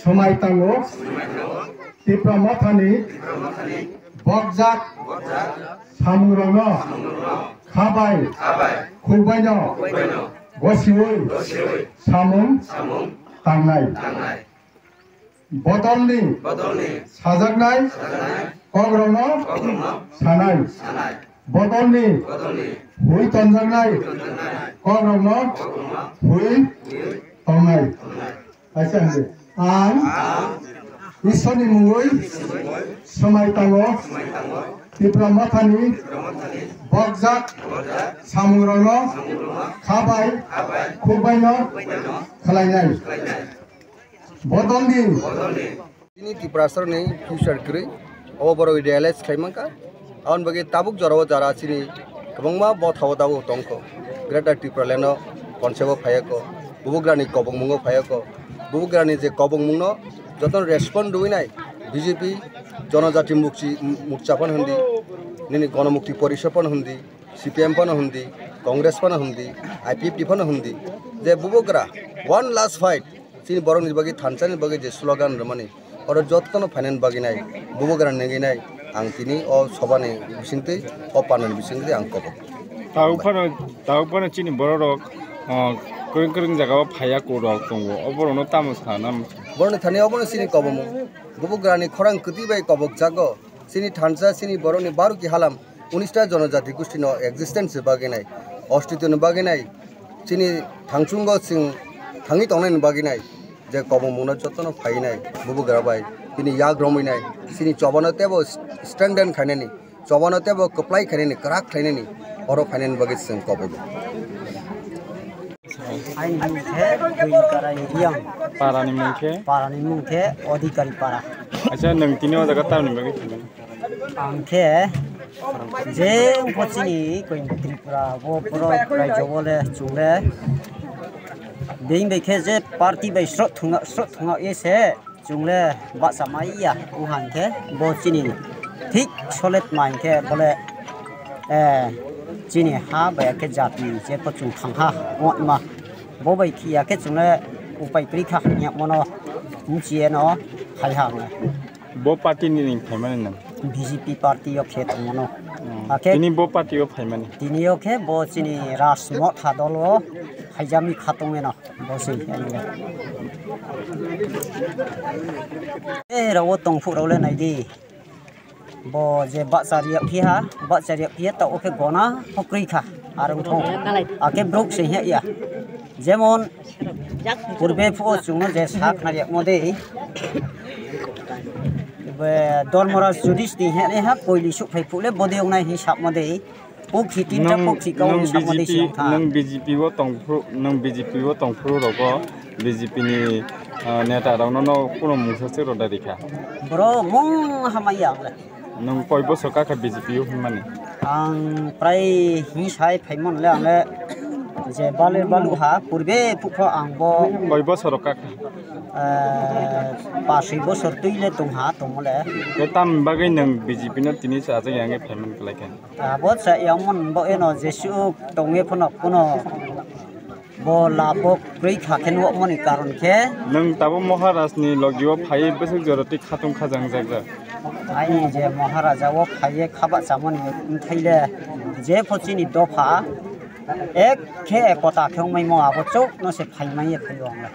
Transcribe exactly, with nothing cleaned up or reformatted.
Swmai tango, Tipra Mothani bokjak samungrokno khabai khukbaino gosiui samung tangnai. Bodolni sajaknai kokrokno sanai. Bodolni hui tonjaknai kokrokno hui tongnai. Kaisa hwnde, ang Iswrni mungwi swmai tango, Tipra Mothani bokjak samungrokno khabai khukbaino khlainai. Bodolni Chini Tiprasarokni future kwrwi, obo borok realize khlai mankha. Aboni bagwi tabuk jorao jara chini kwbangma bothao tabuk tongkho. Greater Tipraland o concept o phaiya kho, bubagrani kobongmungo phaiya kho. Bubagrani je kobongmungno jotono respond rwinai B J P, Jonojati Mukti, Mukcha phano hwndi, nini Gonomukti Porishod phano hwndi, C P M phano hwndi, Congress phano hwndi, I P F T phano hwndi, je bubagra one last fight, chini borokni bagwi thansa ni bagwi je slogan rwmani, oro jotono phainani bagwi nai, bubagra nengwi nai, ang tini o sobani bisingtwi, o panani bisingtwi ang kobo. Tabuk phano, tabuk phano chini borok rok, ah, kwrwng kwrwng jaga o phaiya kho rok tongo, o borok no tamo sana? Borok ni thani obono chini kobomung, bubagra ni khorang kwtwi bai kobok jago, chini thansa, chini borok ni baruki halam, unista jonojati gosti no existence bagwi nai, ostitw ni bagwi nai, chini thangchungo chwng thangwi tongnai ni bagwi nai, je kobongmungno jotono phaiwi nai, bubagra bai bini yak romwi nai, chini chobano teibo strengthen khainani, chobano teibo kwplai khainani, kwrak khlainani, oro phainani bagwi chwng kobogo. Aini mung khe Buini Kara area. Parani mung khe? Parani mung khe Odhikari Para. Acha, nwng tini o jaga tamni bagwi phaimani? Ang khe je wngkha chini koi Tripura, bo puro rajyo bole chwng le. Bini bai khe je party bai srot thwngna, srot thwngna ye se chwng le bahcha mai ya. Wngkha hwnkhe bo chini thik solid ma hwnkhe bole, eh, chini ha bai khe jati je pho chwng thang ha wngma. Bo bai khiya khe chwng le upai kwrwi kha hwnwi mono wngchiye no hai ha hwnwi. Bo party ni ring phaimani nang? B J P party o khe tongmano. Hmm. Hakhe tini bo party o phaimani? Tini o khe bo chini Raj Motha dol o phaijami khatong eno bo se. Eh, rawo tongphuk rao le naidi. Bo je bahcha riyak phiha, bahcha riyak phiya ta o khe gona hokrwi kha. Ar wngthong. Akhe bruk se ya. Jemon purbe phuo chwngno je sak na yakmo de. Be Dharmaraj Judis ni he ne ha koili suk phai phule bode wngnai hi sakmo de. Pokhi tinta pokhi kau ni sakmo de siyong tha. Nwng B J P o tongphru, nwng B J P o tongphru rogo B J P ni, ah, neta rokno no kuno mungsa se roda rikha. Bro mung hamaya. Nwng koi bosor kakha B J P o hwnmani? Ang prai hini sai phaimon le ang le je bale balu ha purbe phukho ang bo. Koi bosor kakha? Eh, paswi bosor twi le tong ha tong le. Khe tam bagwi nwng B J P no tini sa ajak yang phaimon kwlai kha? Abo sa yang mon bo eno jesu tong e phono kuno. Bo labo kwrwi kha khe nuhmani karon khe. Nwng tabuk Maharaj ni logi o phaiwi bwswk jora twi khatung khajang jak jak. Aini je Maharaja o phaiwi khaba chamani wngthai le je pho chini dopha ek khe ekota khe wngmai mo abo chuk no se phaimai ye phai o ang le.